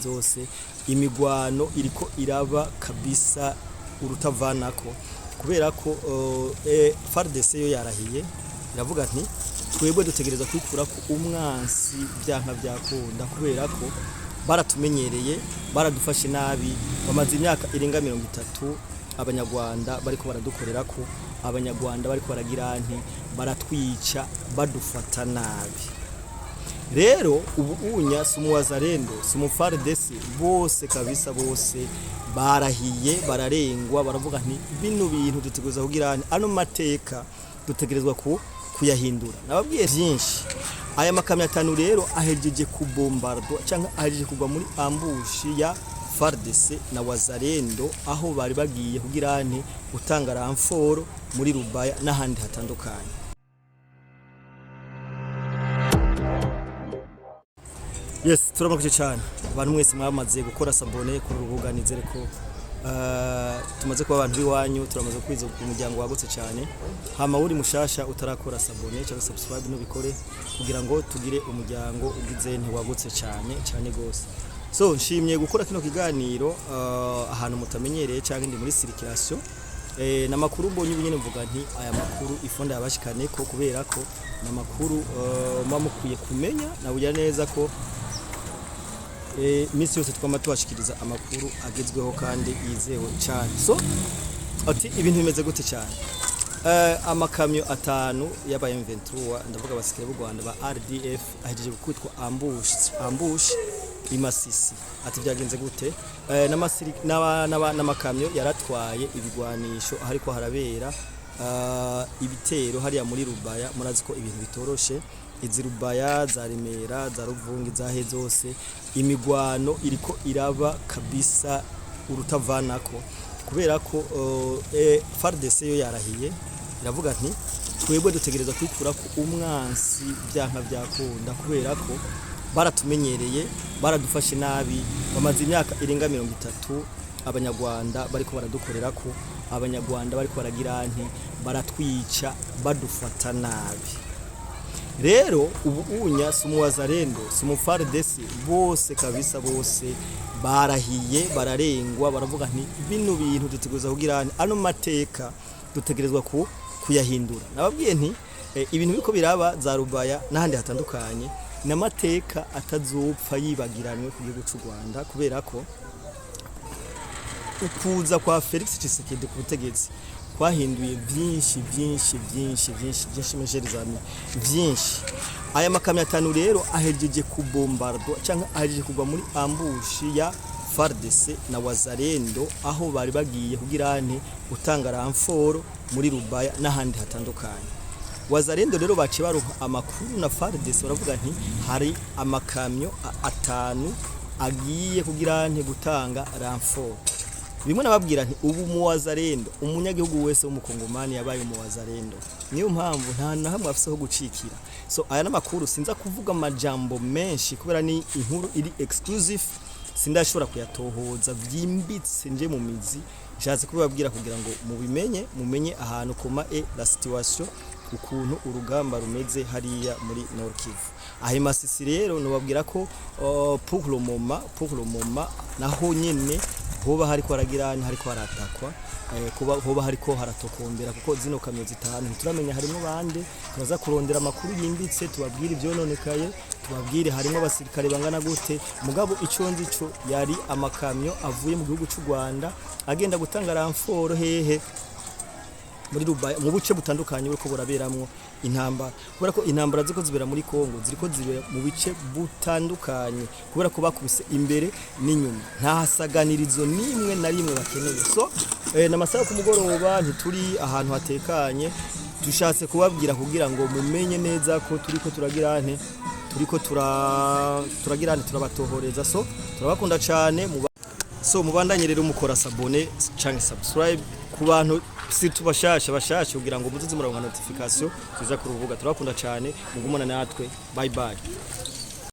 Zose imigwano iriko iraba kabisa urutavanako, kubera ko FARDC yo yarahiye, iravuga nti: "Twebwe dutegereza kwikura ko umwansi vyanka vyakunda, kubera ko baratumenyereye, baradufashe nabi, bamaze imyaka irenga 30 abanyarwanda bariko baradukorera ko, abanyarwanda bariko baragira nti baratwica, badufata nabi." Rero ubu unya si umuwazalendo, si umuFARDC, bose kabisa, bose barahiye, bararengwa, baravuga nti: "Bino bintu dutegerezwa kugira nti ano mateka dutegerezwa ku kuyahindura." Nababwiye byinshi. Aya makamyo atanu rero ahejeje kubombardwa cyangwa ahejeje kugwa muri ambush ya FARDC na Wazalendo, aho bari bagiye kugira nti gutanga renfort muri Rubaya n'ahandi hatandukanye. Yes, turabakoze cyane abantu mwese mwamaze gukora s'abonner kuri urubuga. Nizere ko tumaze kuba abantu b'iwanyu, turamaze kwiza umuryango wagutse cyane. Hama uri mushasha utarakora s'abonner cyangwa subscribe, nubikore kugira ngo tugire umuryango ugize ntiwagutse cyane cyane gose. So nshimye gukora kino kiganiro ahantu mutamenyereye cyangwa ndi muri circulation, namakuru mbonye ubu nyene, mvuga nti aya makuru ifonda yabashikane ko, kubera ko namakuru muba mukwiye kumenya. Nabugira neza ko iminsi yose twama tubashikiriza amakuru agezweho kandi yizewe cyane. So ati ibintu bimeze gute cyane? Amakamyo atanu y'aba M23, ndavuga abasirikare b'u Rwanda ba RDF, ahejeje kwitwa ambush imasisi. Ati byagenze gute? N'amakamyo yaratwaye ibigwanisho ariko harabera ibitero hariya muri Rubaya. Murazi ko ibintu bitoroshe, izi Rubaya za Remera, za Ruvungi, zahe zose imigwano iriko iraba kabisa urutavanako, kubera ko FARDC yo yarahiye, iravuga nti: "Twebwe dutegereza kwikura ko umwansi vyanka vyakunda, kubera ko baratumenyereye, baradufashe nabi, bamaze imyaka irenga 30 abanyarwanda bariko baradukorera ko, abanyarwanda bariko baragira nti baratwica, badufata nabi." Rero ubu unya si umuwazalendo, si umuFARDC, bose kabisa, bose barahiye, bararengwa, baravuga nti: "Bino bintu dutegerezwa kugira nti ano mateka dutegerezwa ku kuyahindura." Nababwiye nti ibintu biriko biraba za Rubaya n'ahandi hatandukanye n'amateka atazopfa yibagiranwe ku gihugu c'u Rwanda, kubera ko ukuza kwa Felix Tshisekedi ku butegetsi kwahinduye byinshi, byinshi, byinshi, byinshi, byinshi, mes chers amis, byinshi. Aya makamyo atanu rero ahejeje kubombardwa cyangwa ahejeje kugwa muri ambush ya FARDC na Wazalendo, aho bari bagiye kugira nti gutanga renfort muri Rubaya n'ahandi hatandukanye. Wazalendo rero baciye baronka amakuru na FARDC, baravuga nti hari amakamyo atanu agiye kugira nti gutanga renfort. Bimwe nababwira nti ubu mu Wazalendo, umunyagihugu wese w'umukongomani yabaye mu Wazalendo, niyo mpamvu nta na hamwe afise ho gucikira. So aya n'amakuru, sinza kuvuga amajambo menshi kubera ni inkuru iri exclusive, sindashobora kuyatohoza vyimbitse nje mu mizi. Nshatse kubibabwira kugira ngo mubimenye, mumenye ahantu comment est la situation, ukuntu urugamba rumeze hariya muri Nord Kivu. Aho Masisi rero nubabwira ko pour le moment naho nyene hoba hariko haragira hariko haratakwa, kuba hoba hariko haratokombera, kuko zino kamyo zitanu ntituramenya harimo bande. Turaza kurondera amakuru yimbitse, tubabwire ivyononekaye, tubabwire harimo abasirikare bangana gute. Mugabo ico nzi co, yari amakamyo avuye mu gihugu c'u Rwanda agenda gutanga renfort hehe? Muri Rubaya, mu buce butandukanye buriko buraberamwo intambara, kubera ko intambara ziko zibera muri Kongo ziriko zibera mu bice butandukanye, kubera ko bakubise imbere n'inyuma, nta hasaganirizo nimwe na rimwe bakeneye. So n'amasaha ku mugoroba, ntituri ahantu hatekanye. Dushatse kubabwira kugira ngo mumenye neza ko turiko turagira nte, turiko turagira nte, turabatohoreza. So turabakunda cane. So mubandanye rero mukora s'abonner canke subscribe ku bantu surtout bashasha bashasha, kugira ngo muzoze muronka notification ziza ku rubuga. Turabakunda cane, mugumana natwe. Bye bye.